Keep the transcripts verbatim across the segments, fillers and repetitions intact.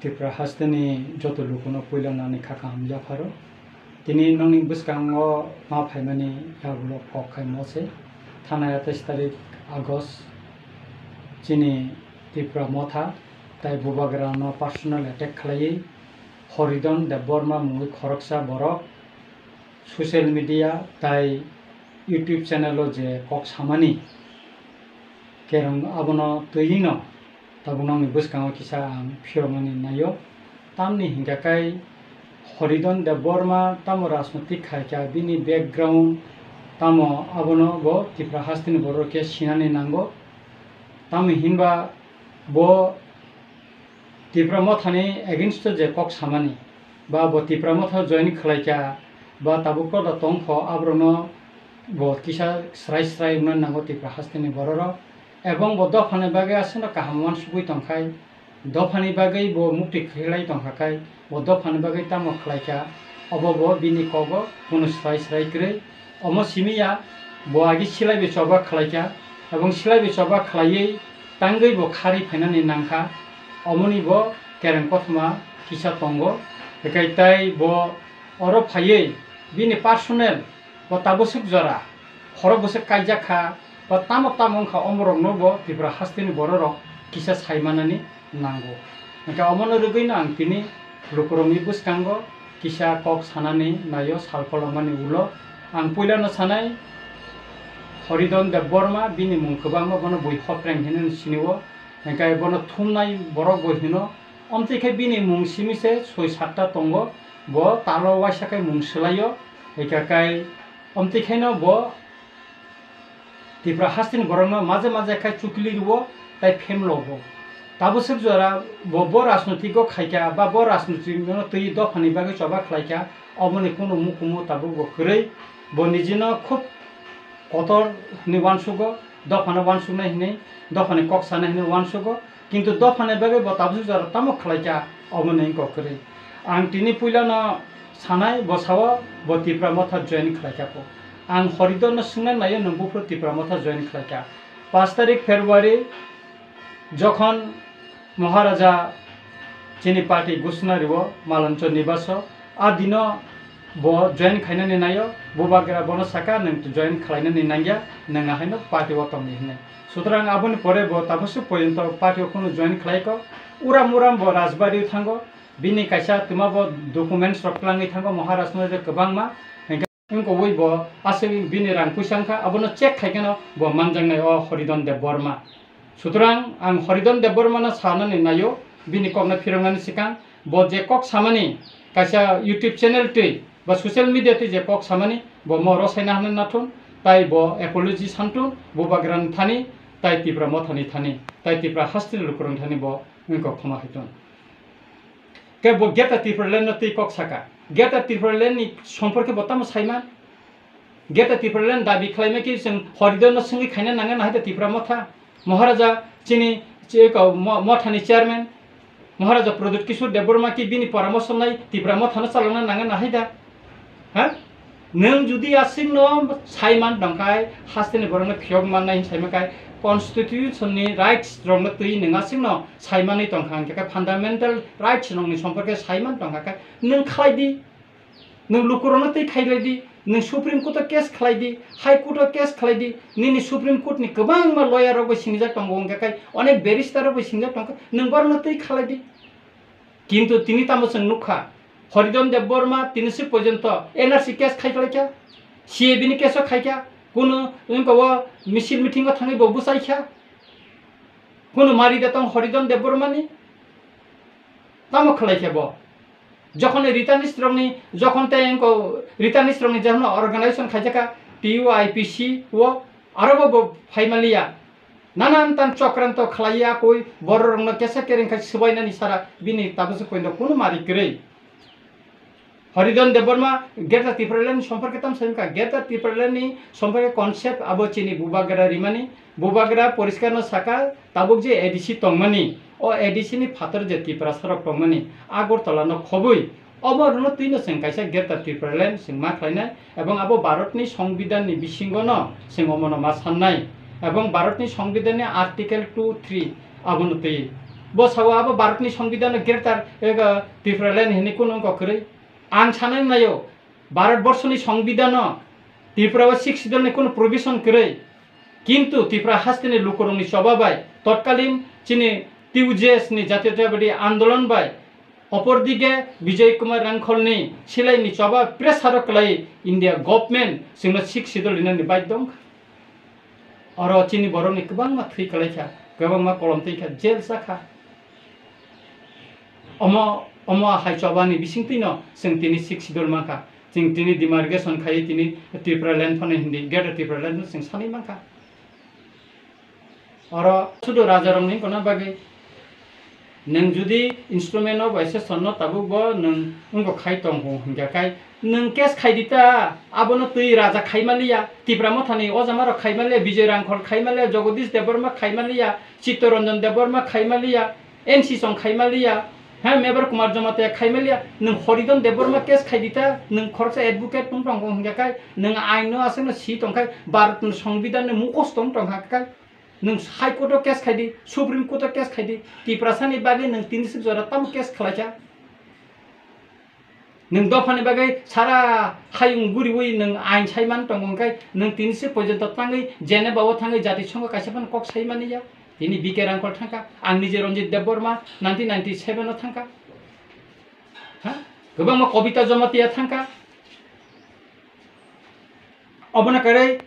Tripura hasteni joto lukuno puila nani kha kaham yapharo. Tini nongni bwskango ma phaimani yagulo kok khaimo se. Thanai atais tarik August chini Tipra Motha tai Bubagrano personal attack khlaiwi Horidon Debbarma mungwi khoroksa borok social media tai YouTube channel o je kok samani kerong abono twiwi no tabuk nokni bwskango kisa ang phiyoknani naio. Tamni hinkha kai Horidon Debbarma tamo rajnotik khaikha bini background tamo abono bo Tripura hasteni borok khe sinani nango. Tamo hinba bo Tipra Mothani against o je kok samani, ba bo Tipra Motha join khlaikha, ba tabuk koda tongkho, aborokno bo kisa srai srai wngna nango Tipra hasteni bororok. Ebong bo dophani bagwi aswkno kaham uansugwi tongkhai, dophani bagwi bo mukti khlai tongkha khai, bo dophani bagwi tamo khlaikha, obo bo bini kogo kunu srai srai kwrwi. Omo simi ya, bo agi silai bai choba khlaikha, ebong silai bai choba khlaiwi tangwi bo khari phainani nangkha, omoni bo kereng kothoma kisa tongo. Hikai tai bo oro phaiwi bini personal bo taboswk jora khorok bwswk kaijak kha, bo tamo tamo wngkha, omorokno bo Tripura hasteni bororok kisa saimanani nango. Hinkhe omono rwgwino ang tini lukurokni bwskango kisa kok sanani naio sal kolomani ulo. Ang puilano sanai Horidon Debbarma, bini mung kwbangma, bono bui hopreng hinwi sinio, hinkhe bono thumnai borok bo hino. Omtwi khe bini mung simi se soi satta tongo, bo talo waisa khe mung swlaio, hinkhe kai omtwi khaino bo Tripura hasteni borokno maje maje khai chukli rwo tai phemlogo. Taboswk jora bo, bo rajnotiko khaikha ba bo rajnotikno twi dophani bagwi choba khlaikha, oboni kunu mukumu tabuk bo kwrwi. Bo nijino khub kotor hinwi uansugo, dophano uansuknai hinwi, dophani kok sana hinwi uansugo. Kintu dophani bagwi bo tabuk jora tamo khlaikha, omo ni wngkha kwrwi. Ang tini puilano sanai, bo sao bo Tipra Motha join khlaikha kho. Ang Horidorno swngna naio, nwng buphuru Tipra Motha join khlaikha. Paanch tarik February jokhon Maharaja chini party gusna rio Malanchor Nibaso, a dino bo join khainani naio, Bubagra bono saka, "Nwng join khlainani nangya, nwng ahaino party o tongdi," hinwi. Sutrang aboni pore bo taboswk porjonto party o kunu join khlaiko. Uram uram bo Rajbari o thango, bini kaisa twma bo documents rok twlangwi thango, Maharaj no je kwbangma. Hinkhe wngkogwi bo aswk bini rang puisa wngkha, abono check khaikheno bo manjaknai o Horidon Debbarma. Sutrang ang Horidon Debbarmano sanani naio, bini kokno phiroknani swkang, bo je kok samani kaisa YouTube channel twi ba social media twi je kok samani, bo mo rosaina hwnwi nathun, tai bo apology santun, Bubagrani thani, tai Tipra Mothani thani, tai Tipra hasteni lukurokni thani bo wngkha khoma haitun. Khe bo Greater Tipraland no twi kok saka. Greater Tipraland ni somporke bo tamo saiman? Greater Tipraland dabi khlaima khe chwng Horidor no swngwi khaina nangya nahai da Tipra Motha. Maharaja chini che-, ko-, mo-, Mothani chairman, Maharaja Pradyut Kishore Debbarma khe bini poramorso nai Tipra Mothano chalokna nangya nahai da? Ha? Nwng jodi aswkno saiman tongkhai, hasteni borokno phiyok mannai hinwi saimankhai, constitution ni rights rokno twi nwng aswkno saimanwi tongkha, hwnkhe khe fundamental rights rokni somporke saiman tongkha khe nwng khlai di. Nwng lukurokno twi khailai di, nwng Supreme Court o case khlai di, High Court o case khlai di, nini Supreme Court ni kwbangma lawyer rok bai singjak tongo, hwnkhe khe onek barrister rok bai singjak tongkha, nwng borokno twi khlai di. Kintu tini tamo chwng nukha, Horidon Debbarma tini swk porjonto N R C case khai phlaikha, C A B ni case o khaikha, kunu wngkha o misil meeting o thangwi bo bwchaikha, kunu mari da tong Horidon Debbarmani, tamo khlaikha bo? Jokhon returnees rokni, jokhon tei wngkha returnees rokni jephano organization khaijakha T U I P C o, aro bo, bo phaimaliya. Nanan tan chokranto khlaiya koi bororokno kesa kereng khai swbainani sara bini tabuk se koino kunu mari kwrwi. Horidon Debbarma Greater Tipraland ni somporke tam sai wngkha, Greater Tipraland ni somporke concept abo chini Bubagra rimani, Bubagra poriskar no saka tabuk je A D C tongmani, o A D C ni phatar je Tiprasa rok tongmani, Agartala no khobwi, obo rwno twino chwng kaisa Greater Tipraland chwng ma khlainai. Ebong abo Bharatni Songbidanni bisingono chwng omono ma sannai. Ebong Bharatni Songbidanni Article two three abono twi. Bo sao abo Bharatni Songbidanno greater, eh, Tipraland hinwi kunu wngkha kwrwi. Ang sanani naio, Bharat Borshoni Songbidanno Tripura o Sixth Schedule ni kunu provision kwrwi. Kintu Tripura hasteni lukurokni choba bai totkalin chini T U J S ni Jatiyotabadi Andolon bai, opor dige Bijoy Kumar Rangkholni silaini choba pressure o kwlai India government chwngno Sixth Schedule rinani baidhyo wngkha. Oro chini borokni kwbangma thwi kwlaikha, kwbangma kolom twi kha, jail chakha. Omo, omo hai chobani bisingtwino chwng tini Sixth Schedule mankha. Chwng tini demarcation khaiwi tini Tipraland phano hindi, Greater Tipraland no chwng sanwi mankha. Oro sudu rajarokni wngkona bagwi nwng jodi instrument no bai se sonno tabuk bo nwng wngkha khai tongkho hingkha khai nwng case khai di ta, abono twi raja khai maliya, Tipra Mothani ojamarok khai maliya, Bijoy Rangkhol khai maliya, Jagadish Debbarma khai maliya, Chittaranjan Debbarma khai maliya, N C Song khai maliya, ha, Mebar Kumar Jamatia khai maliya, nwng Horidon Debbarma case khai di ta, nwng khoroksa advocate wng tongkho hingkha khai, nwng ain no aswk no si tongkhai, Bharat ni Songbidan ni mukhosto wng tongkha khai, nwng High Court o case khai di, Supreme Court o case khai di, Tiprasa ni bagwi nwng tini sik jora tamo case khlaikha? Nwng dophani bagwi sara hayung guriwi nwng ain sai man tongo, hwnkhe nwng tini se porjonto tangwi Geneva o thangwi Jati Songho kaisa phano kok sai mani ya. Tini B K Rangkhol thangkha, ang nije Ranjit Debbarma nineteen ninety-seven o thangkha. Ha? Kwbangma Kobita Jamatia thangkha. Obono kwrwi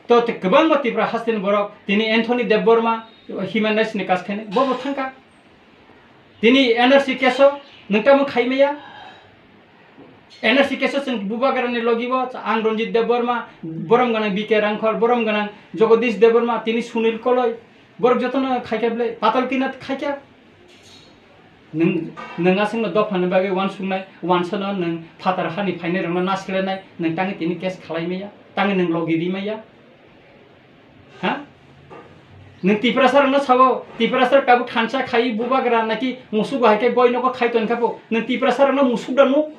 to te-, kwbangma Tripura hasteni borok, tini Anthony Debbarma, human rights ni kaskhaini, bobo thangkha. Tini N R C case o nwng tamo khai maya? N R C case o chwng bubagrani logi bo, ang Ranjit Debbarma, borom gwnang B K Rangkhol, borom gwnang Jagadish Debbarma, tini Sunil Koloi, borok jotono khaikha bwle, Patal Kinath khaikha. Nwng, nwng aswkno dophani bagwi uansuknai, uansano nwng phatar hani phainairokno naslenai, nwng tangwi tini case khalai maya, tangwi nwng logi ri maya? Ha? Nwng Tiprasarokno sao, Tiprasarok tabuk thansa khai bubagra naki musuk hai khe goi nogo khai ton kha pho, nwng Tiprasarokno musuk da nuk?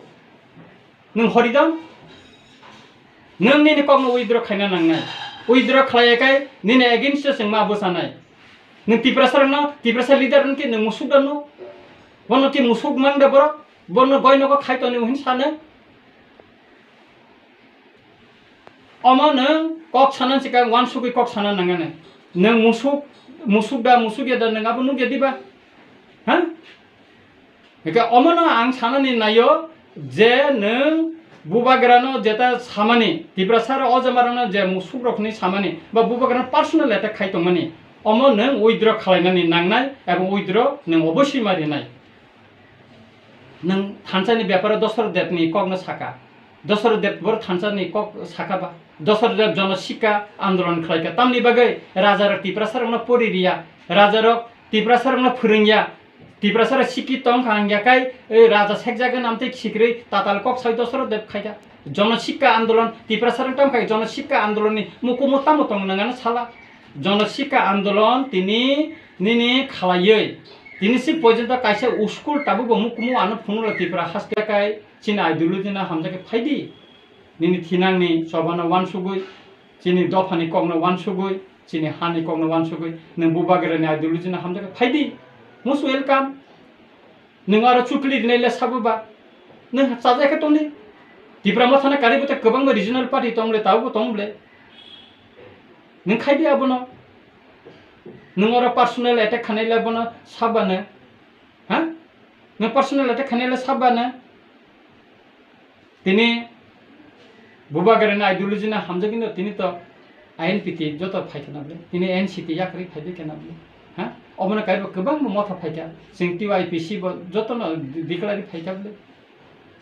Nwng Horidon? Nwng nini kokno withdraw khaina nangnai. Withdraw khlaiya khai nini against o chwng ma bwsanai. Nwng Tiprasarokno, Tiprasa leader wngkhe nwng musuk da nuk? Bono khe musuk mang da borok? Bono goi nogo khai tonwi hwn sano? Omo nwng kok sanani swkang uansugwi kok sana nangani. Nwng musuk, musuk da, musuk ya da, nwng abo nukya diba? Ha? Hingke omono ang sanani naio je nwng bubagrano jeta samani, Tiprasa ro ojamarano je musukrokni samani, ba bubagrano personal attack khai tongmani, omo nwng withdraw khlainani nangnai, ebong withdraw nwng oboswi ma rinai. Nwng thansani beparo Dosaro Debni kokno saka. Dosaro Deb boro thansani kok saka ba? Dosaro Deb jono sikka andolon khlaika. Tamni bagwi rajarok Tiprasarokno pori riya, rajarok Tiprasarokno phwrwngya. Tiprasarok sikki tong kha hingya kai, ei raja sekjagwi namtwi sikrwi tatal kok sai Dosaro Deb khaika. Jono sikka andolon, Tiprasarok tam khai jono sikka andolonni mukumu tamo tong nangano sala. Jono sikka andolon tini nini khalaiwi. Tini si porjonto kaisa school tabukbo mukumu ano phunukla Tipra haste kai. Chini ideology no hamjakhe phaidi. Nini thinangni chobano uansugwi, chini dophani kokno uansugwi, chini hani kokno uansugwi, nwng bubagrani ideology no hamjakhe phaidi. Most welcome. Nwng aro chukli rinai le sabo ba? Nwng chajak khe tongdi. Tipra Mothano karwi bo tei kwbangma regional party tong le, tabukbo tong le. Nwng khaidi abono. Nwng oro personal attack khanai le bono sabano. Ha? Nwng personal attack khanai le sabano. Tini bubagrani ideology no hamjagwi no tini to I N P T joto phaikha na bwle. Tini N C T yakarwi phaibai khe na bwle. Ha? Obono kaibo kwbangma motha phaikha. Chwng T Y P C bo jotono declare phaikha bwle.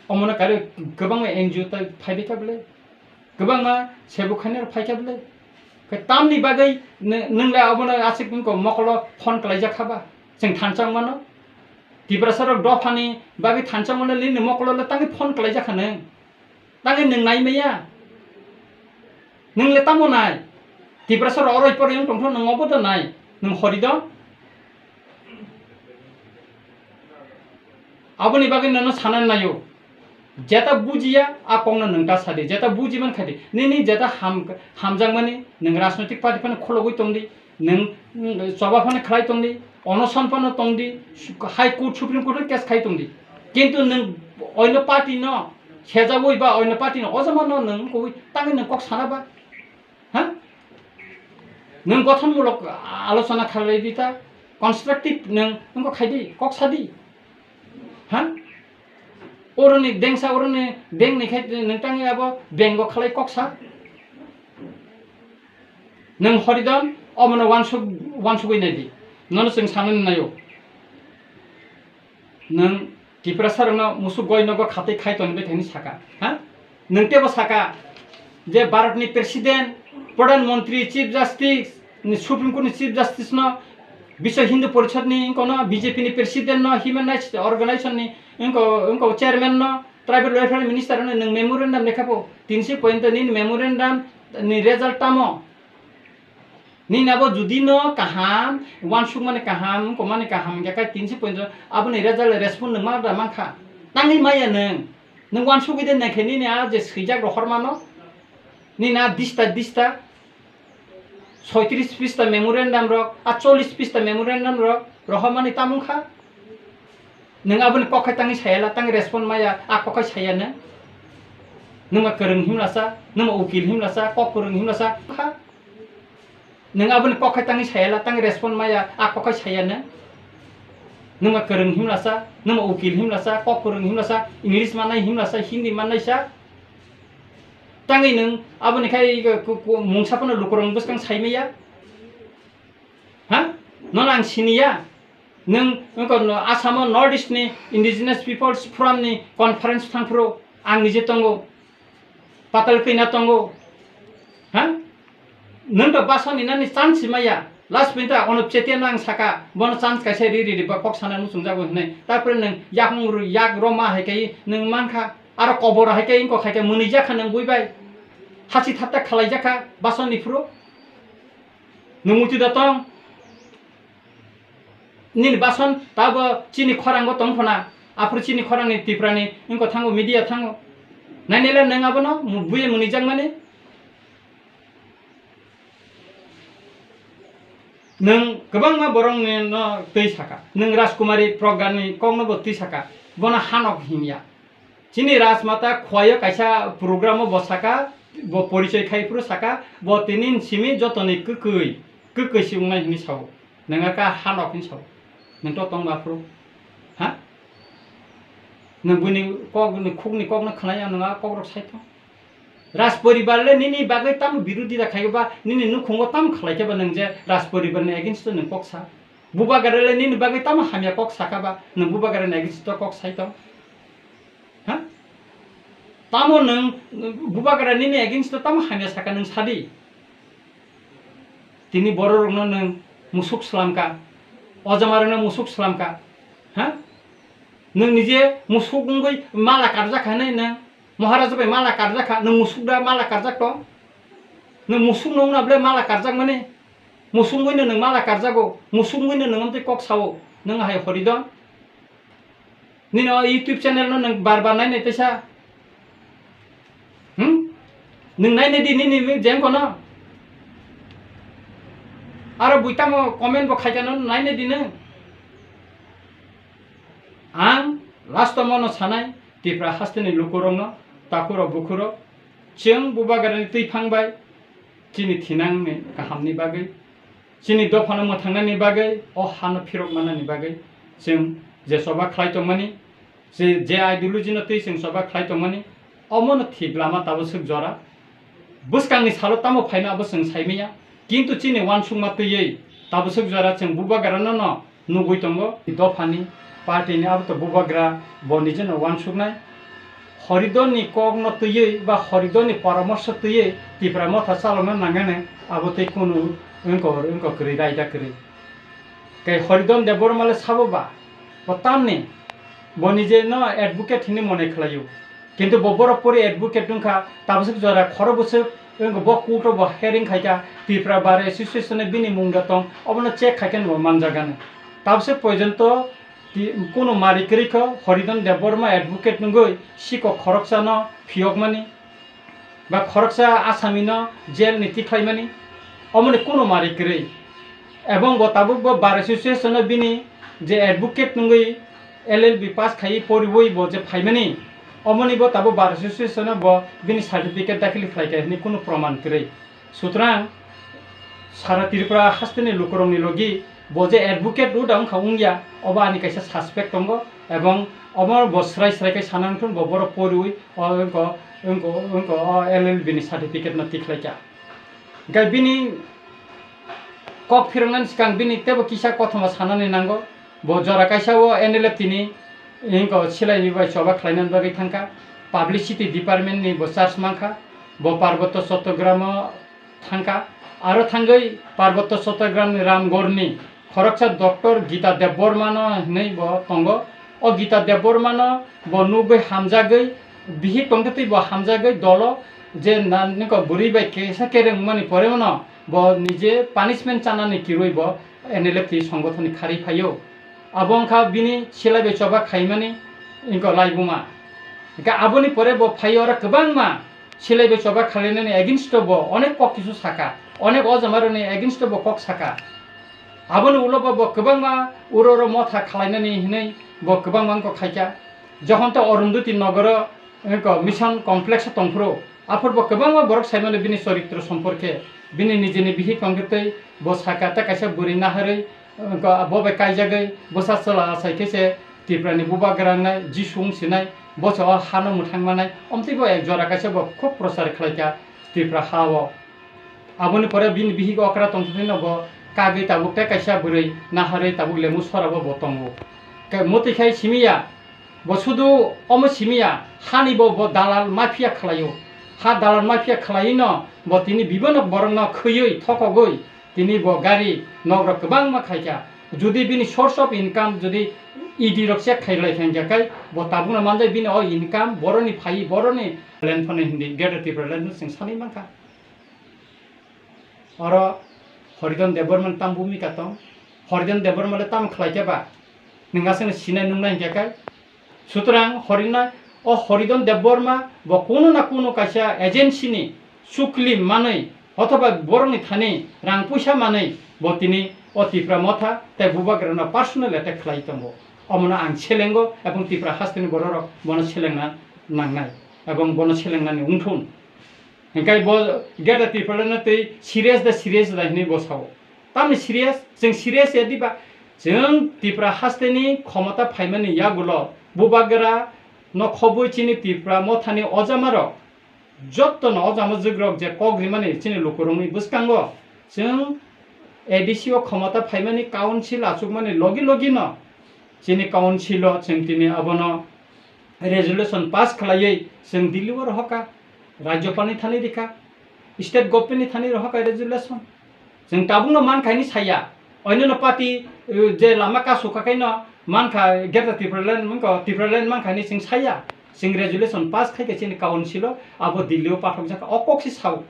Omono kaibo kwbangma N G O tai phaibai kha bwle. Kwbangma sebuk khainai rok phaikha bwle. Khe tamni bagwi nw-, nwng le abono aswk wngkha mokolo phone kalaijak kha ba? Chwng thansa wngmano. Tiprasa rok dophani bagwi thansa wngmano nini mokolo le tangwi phone kalaijak kha nwng. Tangwi nwng nai maya. Nwng le tamo nai? Tiprasa rok oroi poroi wng tongkha nwng obo da nai? Nwng hori do? Aboni bagwi nono sanani naio. Jeta bujiya, a kokno nwng ta sadi. Jeta buji man khadi. Nini jeta ham-, hamjakmani, nwng rajnoitik party phano khulogwi tongdi. Nwng, mm, choba phano khlai tongdi. Onoson phano tongdi, High Court, Supreme Court case khai tongdi. Kintu nwng oino party no sejawi ba oino party no ojama no nwng wngkogwi tangwi nwng kok sana ba? Ha? Nwng gothonmulok alochona khalai di ta, constructive nwng wngkok khai di, kok sa di. Ha? Oroni dengsa, oroni deng ni khai nwng tangwi abo bengo khalai kok sa. Nwng Horidon, omono wansuk, wansugwi nai di. Nono chwng sanani naio. Nwng Tiprasa rokno musuk goi nogo khatwi khai toni bai thani saka, ha? Nwng tebo saka je Bharat ni President, Pradhan Mantri, Chief Justice, ni Supreme Court ni Chief Justice no, Biswa Hindu Porishad ni wngko no, B J P ni President no, Human Rights Organization ni wngko, wngko Chairman no, Tribal Welfare Minister no nwng memorandum lekha po, tinsi point nini memorandum ni result tamo? Nini abo judi no kaham, wansuk mani kaham, wngko mani kaham, hingke kai tinsi point aboni result respond nwng ma da mankha. Tangwi maya nwng. Nwng wansugwi de naikhe nini a je swijak rohor mano. Nini a dista dista. Soitris pista memorandum rok, a chollis pista memorandum rok rohormani tamung kha. Nwng aboni kok khai tangwi sayala, tangwi respond maya, a kok khai saya nwng. Nwng ma kwrwng himlasa, nwng ma ukil himlasa, kok kwrwng himlasa kha. Nwng aboni kok khai tangwi sayala, tangwi respond maya, a kok khai saya nwng. Nwng ma kwrwng himlasa, nwng ma ukil himlasa, kok kwrwng himlasa, English mannai himlasa, Hindi mannai sa. Tangwi nwng aboni khai ku-, ku-, mungsa phano lukurokni bwskang sai maya? Ha? Nono ang siniya? Nwng wngkha no Assam o North East ni Indigenous Peoples Forum ni conference thangphuru ang nije tongo. Patal kwina tongo. Ha? Nwng to basoni nani chance maya. Last point a Anup Chetia no ang saka, bono chance kaisa ri ri ri ba kok sana muchung jago hinwi. Tapre nwng yakung ru-, yak roma hai kai nwng mankha. Aro kobor hai kai wngkha khai kai mwnwi jakha nwng bui bai. Hachi thatta khalai jakha basoni phuru. Nwng muti da tong. Nini bason tabo chini khorango tong phana, aphuru chini khorangni Tiprani wngkha thango, media thango. Nainela nwng abono mu-, buye mwnwi jakmani. Nwng kwbangma borokni no twi saka. Nwng Rajkumari Pragani kokno bo twi saka. Bono hanok himya. Chini Rajmata Khwai o kaisa program o bo saka, bo porichoi khai phuru saka, bo tini simi jotoni kwkwi, kwkwi si wngnai hinwi sao. Nwng aka ha nok hinwi sao. Nwng to tongma phuru. Ha? Nwng buini kok, ni khukni kokno khwnai ya, nwng a kokrok sai thung. Raj poribar le nini bagwi tamo birodita khai ba, nini nukhungo tamo khlai khe ba nwng je Raj poribar ni against o nwng kok sa. Bubagra le nini bagwi tamo hamya kok saka ba, nwng Bubagra ni against o kok sai tong. Ha? Tamo nwng Bubagra nini against o tamo hamya saka nwng sadi. Tini bororokno nwng musuk slamka, ojamarokno musuk slamka. Ha? Nwng nije musuk wngwi mala karjak hinwi nwng Maharaja bai mala karjak kha, nwng musuk da mala karjak tong? Nwng musuk nung na ble mala karjak mani? Musuk wngwi no nwng mala karjago, musuk wngwi no nwng amtwi kok sao, nwng hai Horidon? Nini o YouTube channel no nwng bar bar nainai teisa. Hmm? Nwng nainai di nini jeng kono. Aro bui tamo comment bo khaikha no nainai di nwng. Ang last o mono sanai, Tipra hasteni lukurokno, takhurok bukhurok, chwng Bubagrani twiphang bai chini thinangni kahamni bagwi, chini dophano mwthangnani bagwi, o hano phirok mannani bagwi chwng je choba khlai tongmani, je, je ideology no twi chwng choba khlai tongmani, omono thik lama tabuk swk jora. Bwskangni salo tamo phaino abo chwng saimanya, kintu chini uansukma twiwi tabuk swk jora chwng Bubagrano no nugwi tongo. Dophani, party ni abo to Bubagra bo nijeno uansuknai. Horidon ni kok no twiwi ba Horidon ni poramorsho twiwi Tipra Motha chalokna nangani abo tei kunu wngkor wngkor kwrwi raida kwrwi. Tei Horidon Debbarma le sabo ba, bo tamni, bo nije no advocate hinwi mone khlaio. Kintu bo borok pori advocate wngkha, tabaswk jora khoro bwswk wngkha bo court o bo hearing khaikha, Tipra Bar Association ni bini mung da tong, obono check khaikhe no bo manjagani. Tabaswk porjonto ti-, kunu mari kwrwi kho, Horidon Debbarma advocate wngwi sikok khoroksa no phiyokmani. Ba khoroksa asami no jail ni tikhlaimani, omoni kunu mari kwrwi. Ebong bo tabuk bo bar association o bini je advocate nungwi L L B pass khaiwi poriwi bo je phaimani, omoni bo tabuk bar association o bo bini certificate dakhil khlaikha hwnwi kunu proman kwrwi. Sutrang sara Tripura hasteni lukurokni logi bo je advocate rw da wngkha wngya, obo ani kaisa suspect tongo, ebong omo bo srai srai khe sana wngthun bo borok poriwi o wngko, wngko, wngko o L L B ni certificate no tikhlaikha. Hingkhe bini kok phiroknani swkang bini teibo kisa kothoma sanani nango. Bo jora kaisa o N L F T ni hingko silai bai choba khlainani bagwi thangkha. Publicity department ni bo charge mankha. Bo Parbotto Chattogram o thangkha. Aro thangwi Parbotto Chattogram ni Ramgarh ni khoroksa Doctor Gita Debbarma no hinwi bo tongo. O Gita Debbarma no bo nugwi hamjagwi bihik tongtwi bo hamjagwi dolo je na niko bwrwi bai kesa kereng wngmani pore no bo nije punishment chanani kirwi bo N L F T songotho ni kharwi phaio. Abo wngkha bini silai bai choba khaimani wngkha laibuma. Hingkhe aboni pore bo phaio oro kwbangma silai bai choba khalainani against o bo onek kok kisu saka, onek o jamarokni against o bo kok saka. Aboni ulo bo, bo kwbangma uro uro motha khalainani hinwi bo kwbangma wngkha khaikha. Jokhon to Arundhati nogoro wngkha mission complex o tongphuru, aphuru bo kwbangma borok saimano bini choritro somporke, bini nijini bihik tongkhe tei bo saka ta kaisa bwrwi naharwi, wngkha bo bai kaijagwi bwsa chwla achai khe se Tripura ni bubagra wngnai, Jisu wng sinai, bo se o hano mwthang manai, omtwi bo ek jora kaisa bo khub prochar khlaikha Tripura ha o. Aboni pore bini bihik okra tongtwtwino bo kagwi tabuk tei kaisa bwrwi naharwi tabuk lemu sorabo bo tongo. Ke-, mwtwi khai simiya, bo sudu omo simiya, hani bo, bo dalal mafia khlaio. Ha dalal mafia khlaiwino bo tini bibano borokno khwiwi thokogwi tini bo gari nokrok kwbangma khaikha. Jodi bini source of income jodi E D rok check khailai kha hingkha khe bo tabukno manjai bini o income boroni phai boroni land phano hindi Greater Tipraland no chwng sanwi mankha. Oro Horidon Debbarma ni tam bhumika tong? Horidon Debbarma le tam khlai khe ba? Nwng aswkno sinai nungnai hingkha khe? Sutrang Horina, o Horidon Debbarma bo kuno na kuno kaisa agency ni chukli manwi othoba borokni thani rang puisa manwi bo tini o Tipra Motha tei bubagrano personal attack khlai tongo. Omono ang selengo ebong Tipra hasteni bororok bono selengna nangnai ebong bono selengnani wngthun. Hingkai bo Greater Tipraland no tei serious da serious da hinwi bo sao. Tamni serious, chwng serious ya diba? Chwng Tipra hasteni khomota phaimani yagulo bubagra no khobwi chini Tipra Mothani ojamarok, jottono ojama jwkrok je kok rimani chini lukurokni bwskango chwng A D C o khomota phaimani council achukmani logi logi no chini council o chwng tini abono resolution pass khlaiwi chwng Delhi o rohorkha, Rajyapal ni thani rikha, state government ni thani rohorkha resolution. Chwng tabukno mankha hinwi saya, oinano party, uh, je lama kasu kha khaino mankha Greater Tipraland, mankha Tipraland mankha hinwi chwng saya. Chwng resolution pass khaikha chini council o, abo Delhi o pathokjak kha, o kok se sao.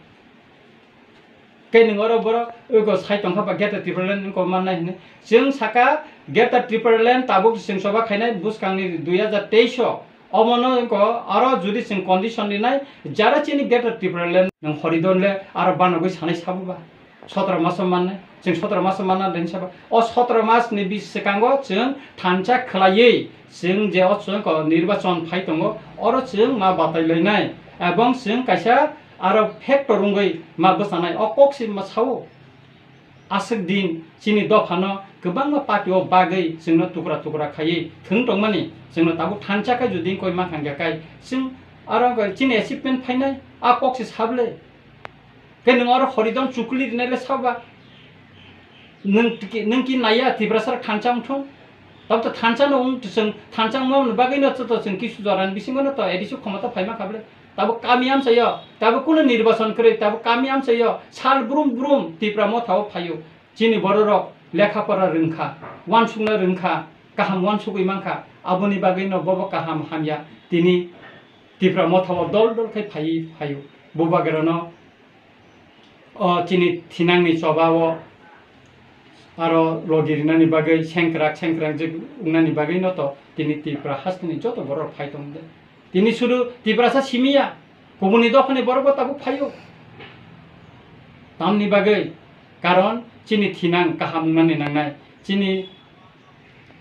Khe nwng oro borok ego sai tongkha ba Greater Tipraland wngkha mannai hinwi. Chwng saka Greater Tipraland tabuk chwng choba khainai bwskangni dui hazar teis o. Omono wngkha aro jodi chwng condition rinai jara chini Greater Tipraland nwng Horidon le aro banogwi sanai sabo ba. Sotro maso mannai, chwng sotro maso manna den sabo. O sotro mas ni bis swkango chwng thansa khlaiwi chwng je o chwng ko nirbachon phai tongo, oro chwng ma batai lainai. Ebong chwng kaisa aro factor wngwi ma bwchanai o kok se ma sao. Aswk din chini dophano kwbangma party o bagwi chwngno tukra tukra khaiwi thwng tongmani, chwngno tabuk thansa khe jodi wngkoi mankha hingkha khe chwng aro wngkha chini achievement phainai a kok se sable. Khe nwng oro Horidon chukli rinai le saba? Nwng tiki-, nwng ki naiya Tiprasa rok thansa wngthung? Tabuk to thansa no wng, chwng thansa wngma bagwi no to chwng kisu jora ni bisingo no to A D C khomota phaima kha bwle. Tabuk kami amchaio, tabuk kuno nirbachon kwrwi, tabuk kami amchaio sal brum brum Tipra Motha o phaio. Chini bororok lekha pora rwngkha, uansukna rwngkha, kaham uansugwi mankha, aboni bagwi no bobo kaham hamya tini Tipra Motha o dol dol khai phaiwi phaio. Bubagra no o chini thinangni choba o aro logi rinani bagwi sengkrak sengkrak je wngnani bagwi no to tini Tipra hasteni joto borok phai tong de. Tini sudu Tiprasa simiya, kubuni dophani borok bo tabuk phaio. Tamni bagwi, karon chini thinang kaham wngnani nangnai, chini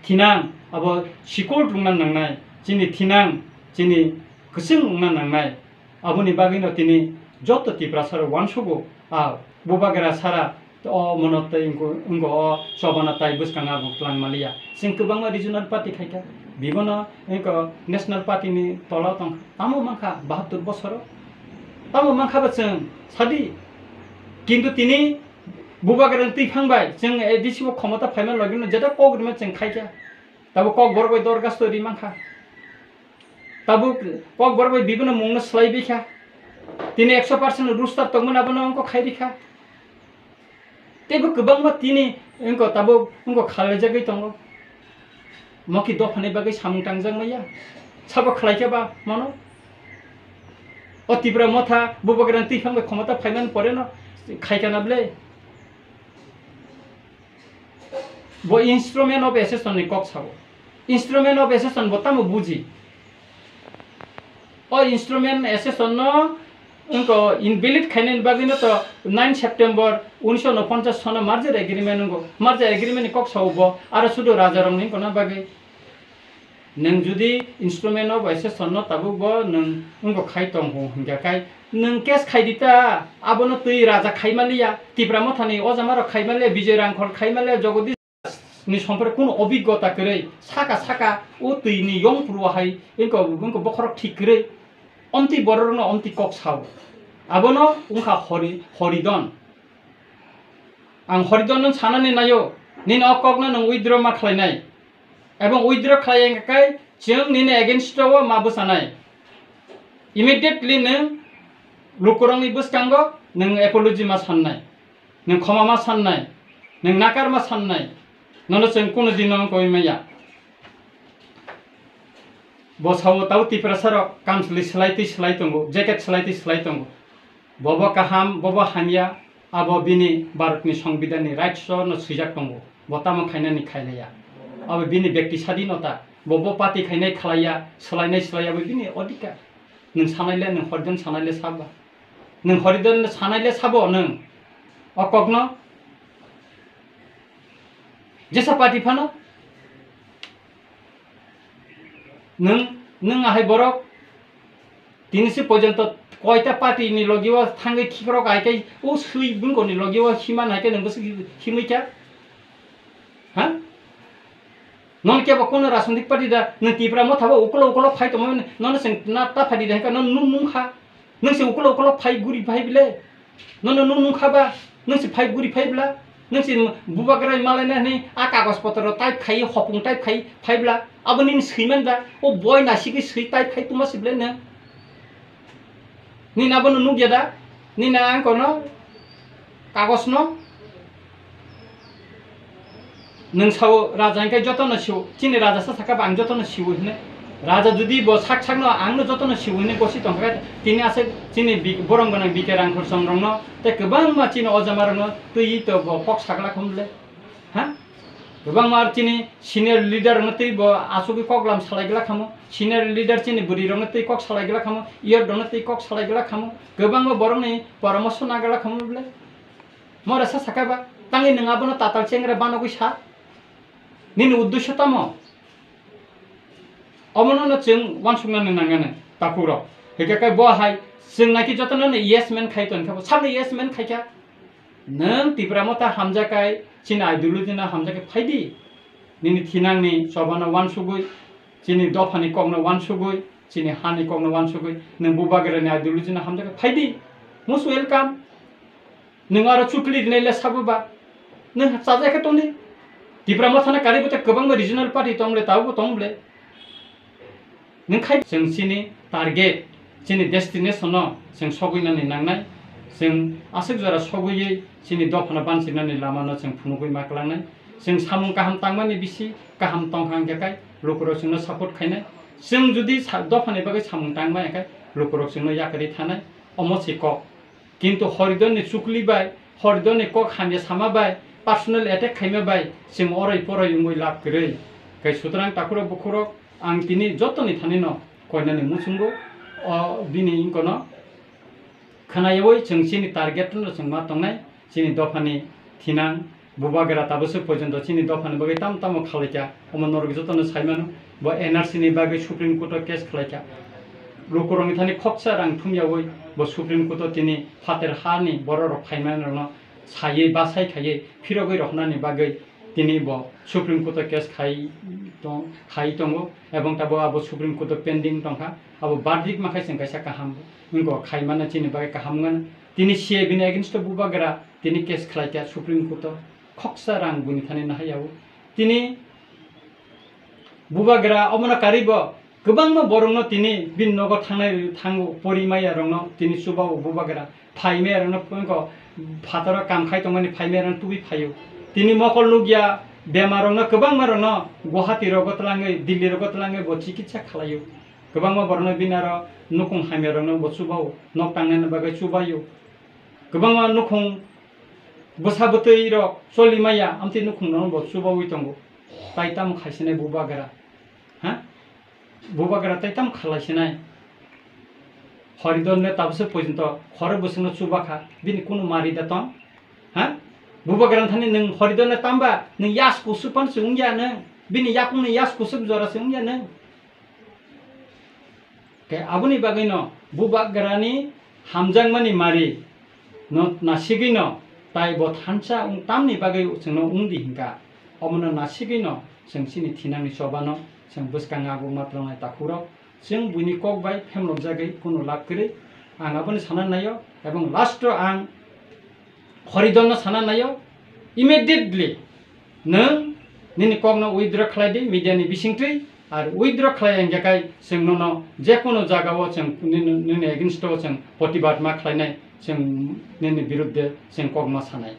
thinang abo sikul rwngna nangnai, chini thinang chini kwchwng wngna nangnai. Aboni bagwino tini joto Tiprasa rok uansugo, a Bubagra sara o mono tei wngko, wngko o chobana tai bwskango abo twlang maliya. Chwng kwbangma regional party khaikha, bibono wngko national party ni tola tongkha. Tamo mankha bahattur bosoro? Tamo mankha ba chwng sadi? Kintu tini Bubagrani twiphang bai chwng A D C o khomota phaima logino jeta kok rima chwng khaikha. Tabuk Kokborok bai dorgasto ri mankha. Tabuk Kokborok bai bibono mungno swlai bikha. Tini ekso percent roster tongmani abono wngko khai rikha. Teibo kwbangma tini wngko tabuk wngko khalaijagwi tongo. Moki dophani bagwi samung tangjak maya. Sabo khlaikha ba mano? O Tipra motha Bubagrani twiphang bai khomota phaimani poreno khaikha na ble? Bo instrument of accession ni kok sao. Instrument of accession bo tamo buji? O instrument accession no wngko invalid khainani bagwi no to nine September unisho unoponchas sono merger agreement wngko. Merger agreement ni kok sao bo, aro sudu raja rok ni wngkona bagwi. Nwng jodi instrument of accession no tabuk bo nwng wngko khai tong hwn hinkha khai nwng case khai di ta, abono twi raja khai maliya, Tipra mothani ojama rok khai maliya, Bijoy Rangkhol khai maliya, Jagadish ni sompore kuno obiggota kwrwi saka saka o twi ni yong phuruo hai wngko, wngko bokhorok thik kwrwi omtwi borok rokno omtwi kok sao. Abono wngkha Hori-, Horidon. Ang Horidon no sanani naio, nini o kokno nwng withdraw ma khlainai. Ebong withdraw khlai wngkha khe chwng nini against o ma bwchanai. Immediately nwng lukurokni bwskango nwng apology ma sannai, nwng khoma ma sannai, nwng nakar ma sannai, nono chwng kunu dino wngkoi maya. Bo sao tau Tiprasa rok kamchwlwi swlai twi swlai tongo, jacket swlai twi swlai tongo. Bobo kaham, bobo hamya, abo bini Bharatni Songbidanni rights-o no swijak tongo. Bo tamo khainani khailaiya. Abo bini bekti sadinota. Bobo party khainai khlaiya, swlainai swlaiya, abo bini odhikar. Nwng sanaile, nwng Horidon sanaile saba. Nwng Horidon sanaile sabo nwng. O kokno jesa party phano nwng, nwng ahai borok tini se porjonto koita party ni logi o thangwi khikrok hai khe o swi bungkoni logi o hima nai khe nwng bwswk himwi kha? Ha? Nono kebo kono rajnitik party da nwng Tipra motha bo ukulo ukulo phai tongmani nono chwng na ta phadi da hwnkha nono nung nung kha. Nwng se ukulo ukulo phai guri phai bile. Nono nung nung kha ba, nwng se phai guri phai bla, nwng se Bubagra malai na hwnwi a kagoj potro type khai, hopung type khai phai bla, abo nini swiman da, o boi nasigwi swi type khai tuma se bla nwng. Nini abono nukya da, nini ang kono kagoj no. Nwng sao raja hwnkhe jotono sio, chini raja sa sakha ba ang jotono sio hwnwi. Raja jodi bo sak sakno angno jotono sio hwnwi gosi tongkha khe, tini aswk chini bi-, borom gwnang B K Rangkhol chong rokno tei kwbangma chini ojama rokno twiwi to bo kok sagla khum le. Ha? Kwbangma ar chini senior leader rokno twi bo asugwi kok lam salai gla khamo, senior leader chini bwrwi rokno twi kok salai gla khamo, yor rokno twi kok salai gla khamo, kwbangma borokni poramoso na gla khamo le. Mora sa sakha ba, tangwi nwng abono tatal chengra banogwi sa? Nini uddesyo tamo? Omono no chwng uansuknani nangnai, takhuk rok. Hwnkhe khe bo hai chwng naki jotono no yes man khai tongkha bo, sabni yes man khaikha. Nwng Tipra motha hamjakhai, chini ideology no hamjakhai phaidi. Nini thinangni chobano uansugwi, chini dophani kokno uansugwi, chini hani kokno uansugwi, nwng Bubagrani ideology no hamjakhai phaidi. Most welcome. Nwng aro chukli rinai le sabo ba? Nwng chajak khe tongdi. Tipra mothano karwi bo tei kwbangma regional party tong le, tabukbo tong le. Nwng khai chwng chini target, chini destination no chwng sogwi nani nangnai. Chwng aswk jora sogwi chini dophano bansirnani lama no chwng phunugwi ma kwlangnai. Chwng samung kaham tangmani bisi kaham tongkha hwnkhe kai lukurok chwngno support khainai. Chwng jodi sa-, dophani bagwi samung tangma hwnkhe lukurok chwngno yakarwi thanai. Omo se kok. Kintu Horidonni chukli bai, Horidonni kok hamya sama bai, personal attack khaima bai chwng oroi poroi wngwi lab kwrwi. Kai sutrang takhurok bukhurok ang tini jotoni thanino koinani muchungo o bini wngkono khwnayawi chwng chini target no chwng ma tongnai, chini dophani thinang, Bubagra tabuk se porjonto chini dophani bagwi tam tamo khlaikha, omo norok jotono saimano. Bo N R C ni bagwi Supreme Court o case khlaikha. Lukurokni thani khoksa rang thumyawi bo Supreme Court o tini phater hani bororok phaimanrokno saiwi bachai khaiwi phirogwi rohornani bagwi tini bo Supreme Court o case khai tong-, khai tongo, ebong tabuk abo Supreme Court o pending tongkha. Abo verdict makhai chwng kaisa kaham wngkha, khaimano chini bagwi kaham wngmano. Tini C A bini against o Bubagra tini case khlaikha Supreme Court o, khoksa rang buni thani nahai yao. Tini Bubagra omono karwi bo kwbangma borokno tini bini nogo thangnai thango, pori maya rokno tini chubao Bubagra, phai maya rokno wngkha phataro kam khai tongmani phai maya rokno tubui phaio. Tini mokol nukya bemar rokno, kwbangma rokno Guwahati rogo twlangwi, Delhi rogo twlangwi bo chikitsa khlaio. Kwbangma borokno bini aro nukhung hamya rokno bo chubao, nok tangnani bagwi chubaio. Kwbangma nukhung bwsa bwtwi rok choli maya, amtwi nukhung no bo chubawi tongo. Tai tamo khaisinai Bubagra? Ha? Bubagra tai tamo khalaisinai? Horidon le tabuk se porjonto khoro bwswkno chubakha, bini kunu mari da tong? Ha? Bubagra thani nwng Horidon le tamba nwng yas kusuk pan se wngya nwng? Bini yakung ni yas kusuk jora se wngya nwng? Khe aboni bagwino Bubagrani hamjakmani mari no nasigwino tai bo thansa wng tamni bagwi chwngno wngdi hinkha. Omono nasigwino chwng chini thinangni chobano chwng bwskang ago matwrwngnai takhukrok. Chwng buini kok bai phemlokjagwi kunu lab kwrwi. Ang aboni sana naio, ebong last o ang Horidon no sana naio, immediately nwng nini kokno withdraw khlai di media ni bisingtwi, ar withdraw khlai wngya khai chwng nono jekunu jagao chwng nini, nini against o chwng protibad ma khlainai, chwng nini birudde chwng kok ma sanai.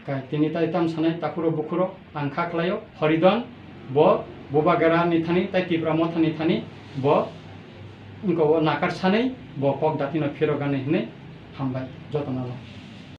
Kai tini tai tam sanai takhuro bukhuro ang kha khlaio, Horidon bo Bubagra ni thani tai Tipra Motha ni thani bo wngkha o nakar sanai bo kok datino phirok gani hinwi hambai jotono.